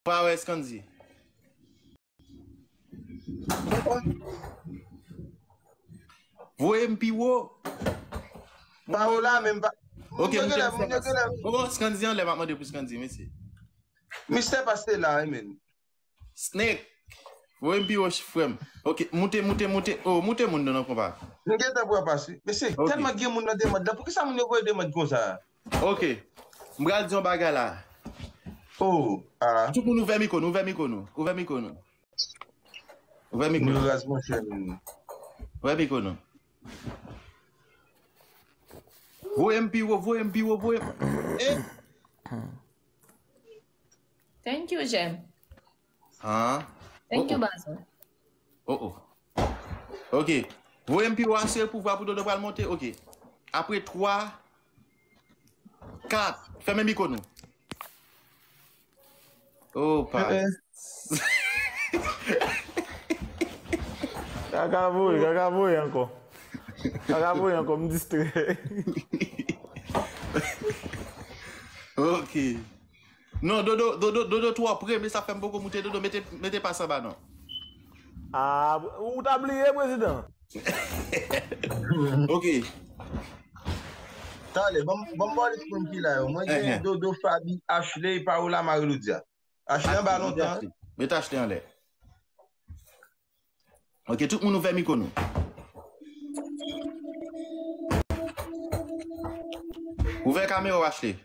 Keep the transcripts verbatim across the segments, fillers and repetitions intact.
Pa wè Scandy. Voye m pi wo. Paola menm pa. Ok, moute Mistè Pas. Bon, Scandy anlè, m ap mande pou Scandy, mesye. Mistè Pas te la, wi, men. Snake. Voye m pi wo, frè m. Ok, moute, moute, moute. Oh, moute moun nan, non, konpa. M gentan pran Pas, wi. Mesye, tèlman gen moun nan demòd la. Poukisa moun yo voye demòd konsa? Ok. M pral di yon bagay la. Oh, ah. Tout moun ouvè mikwo nou, ouvè mikwo nou. Ouvè mikwo nou. Ouvè mikwo nou. Raz monchè. Ouvè mikwo nou. Voye m pi wo, voye m pi wo, voye m. Eh! Thank you, Jem. Ah. Thank you, Bazo. Oh, oh. Ok. Voye m pi wo, asire pouvwa pou Dodo pral monte. Ok. Apre twa, kat. Fèmen mikwo nou. Oh, pa. Kaka voye, kaka voye ankò. Kaka voye ankò, m distrè. Ok. Non, Dodo, Dodo, Dodo twò pre, men sa fè m poko moute Dodo, mete, mete Pas anba non. Ah, ou ta bliye, prezidan? Ok. Talè, ban m ba w lis moun ki la yo. Mwen gen Dodo, Faby, Ashley, Paola, Marie Loudia. Ashley anba lontan. Met Ashley anlè. Ok, tout moun ouvè mikwo nou. Ouvè kamera w, Ashley.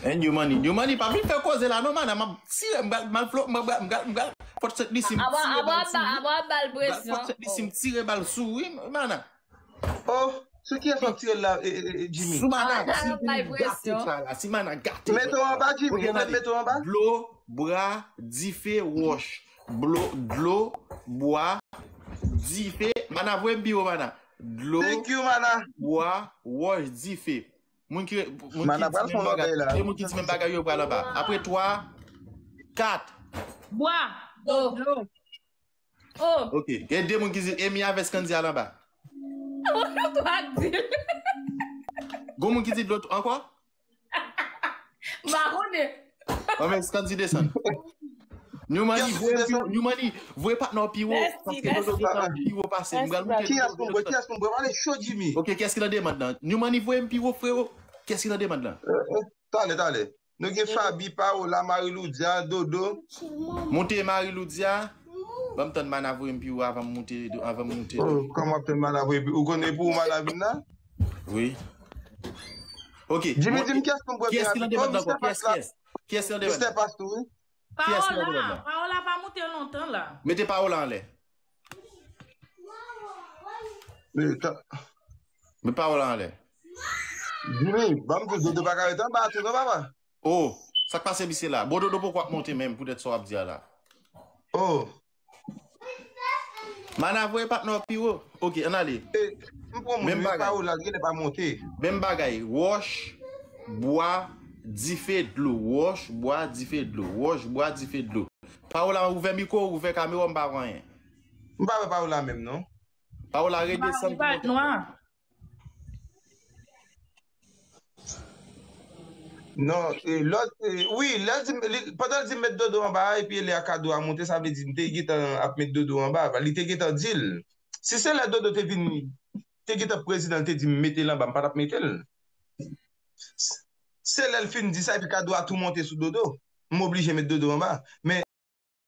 And New Money. New Money pa vin fè koze la non, mana. M ap tire, m pral, m pral flo, m pral, m pral, m pral fòt sèt li si m tire bal sou ou. M pral fòt sèt li si m tire bal sou ou, wi, mana. Oh, sou kiyès w ap tire l la, Jimmy? Sou mana, si Jimmy gate sa la, si mana gate. Mete w anba, Jimmy, ou mèt mete w anba? Dlo, bwa, dife, wòch. Dlo, bwa, dife. Mana, voye m pi wo, mana. Dlo, bwa, wòch, dife. Moun ki moun ki di menm bagay, de moun ki di menm bagay yo pral anba. Apre twa, kat. Bwa. Dlo. Oh. Ok. Gen de moun ki di Emi avè Scandy al anba. Ou tou ak di. Gon moun ki di dlo ankò? M pa konnen. Anben Scandy desann. New Money, voye pi wo, New Money, voye patnè w pi wo. Paske Dodo gentan pi wo pase m. M pral moute Dodo. Kiyès pou m bwè? Kiyès pou m bwè? Pale cho Jimmy. Ok, kiyès ki nan demande lan? New Money, voye m pi wo, frewo. Kiyès ki nan demande lan? Talè, talè. Nou gen Faby, Paola, Marie Loudia, Dodo. Moute Marie Loudia. Ban m tann mana voye m pi wo avan m moute, avan m moute. Oh, kòman w ap tann mana voye pi wo? Ou konnen pou ou mana vin la? Wi. Ok. Jimmy, di m kiyès pou m bwè pi rapid. Kiyès ki nan demande lan ankò? Kiyès, kiyès? Kiyès ki nan demande lan? Mistè Pas tou, wi. Kiyès ki nan demande lan? Paola, Paola pa moute lontan la. Mete Paola anlè. Met Paola anlè. Jimmy, ban m di w, Dodo pa ka rete anba tou non, papa. Oh, sa k pase misye la? Bon, Dodo poko ap monte menm poutèt sa w ap di a la. Oh. Mana voye patnè w pi wo. Ok, ann ale. Menm bagay. Menm bagay. Wòch, bwa, dife, dlo. Wòch, bwa, dife, dlo. Wòch, bwa, dife, dlo. Paola, ouvè mikwo w, ouvè kamera w, m pa wè anyen. M pa wè Paola menm non. Paola redesann pou monte. Non, e, lòt, e, wi, lè l di, li, pandan l di m met Dodo anba a, epi lè a Kado a monte, sa vle di m te gentan ap met Dodo anba. Li te gentan di l. Si se lè Dodo te vin, te gentan prezidan, l te di m mete l anba, m pa t ap mete l. Se lè l fin di sa, epi Kado a tou monte sou Dodo. M oblije met Dodo anba. Men,